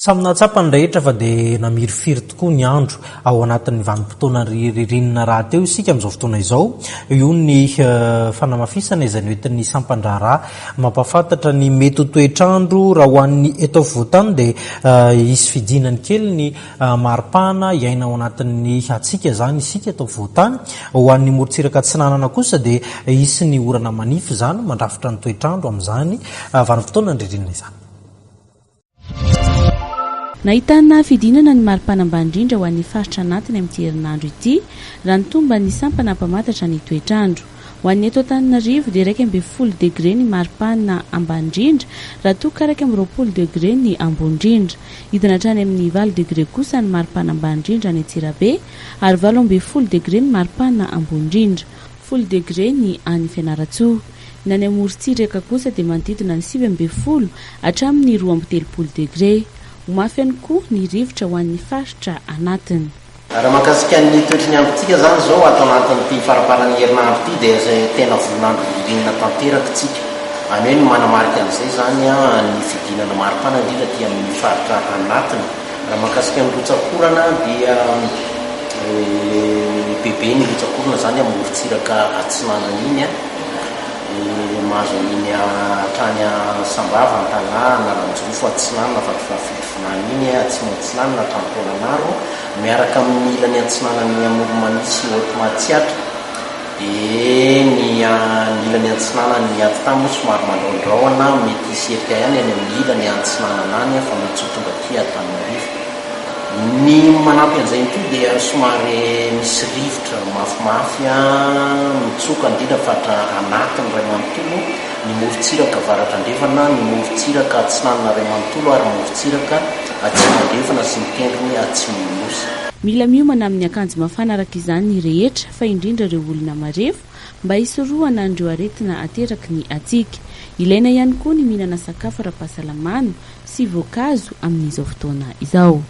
Samy nahatsapa ny rehetra fa dia namirifiry tokoa ny andro ao anatin'ny vanim-potoana ririnina rahateo isika amin'izao fotoana izao. Io ny fanamafisana izay noentin'ny sampan-draharaha mampahafantatra ny mety ho toetr'andro raha ho an'ny eto afovoan-tany dia hisy fidinany kely ny maripana hiaina ao anatin'ny hatsiaka izany isika eto afovoan-tany. Ho an'ny morontsiraka atsinanana kosa dia hisy ny orana manify izany mandrafitra ny toetr'andro amin'izany vanim-potoanan'ny ririnina izany. Nahitana fidinana ny maripana ambany indrindra ho an'ny faritra anatiny amin'ity herinandro ity, raha ny tomban'ny sampana mpamantatra ny toetr'andro. Ho an'ny eto Antananarivo dia 11 degre ny maripana ambany indrindra, raha toa ka 21 degre ny ambony indrindra. Hidina hatrany amin'ny valo degre kosa ny maripana ambany indrindra any Antsirabe ary 18 degre ny maripana ambony indrindra. Folo degre ny any Fianarantsoa. Ny any amorontsiraka kosa dia manodidina ny 19 hatramin'ny 32 degre. Ho mafy ihany koa ny rivotra ho an'ny faritra anatiny. Raha mahakasika ny toetry ny androntsika izany izao ato anatin'ity faramparan'ny herinandro ity dia izay tena volon'andro ririnina tanteraka isika. Any hoe ny manamarika an'izay izany ny fidinana maripana indrindra aty amin'ny faritra anatiny. Raha mahakasika ny rotsak'orana dia bebe ny rotsak'orana izany amin'ny morontsiraka atsinanana iny an, mahazo an'iny hatrany Sambava, Antalaha, Analanjirofo, Atsinanana, Vatovavy Fitovinany iny, Atsimo Atsinanana hatrany Taolagnaro, miaraka amin'ny ilany atsinanan'ny Amoron'i Mania sy Haute Matsiatra. Dia ny ilany antsinanan'ny Atitany moa somary mandrahondrahona, mety hisy erika ihany any amin'ny ilany antsinanana any fa mety tsy ho tonga aty Antananarivo. Ny manampy an'izay ihany koa dia somary misy rivotra mafimafy mitsoka indrindra faritra anatiny iray manontolo, ny morontsiraka avaratra andrefana, ny morontsiraka atsinanana iray manontolo ary morontsiraka atsimo andrefana sy ny tendrony atsimon'ny Nosy. Mila miomana amin'ny akanjo mafana araka izany ny rehetra fa indrindra ireo olona marefo mba hisorohana an'ireo aretina ateraky ny hatsiaka. Ilaina ihany koa ny mihinana sakafo ara-pahasalamana sy voankazo amin'izao fotoana izao.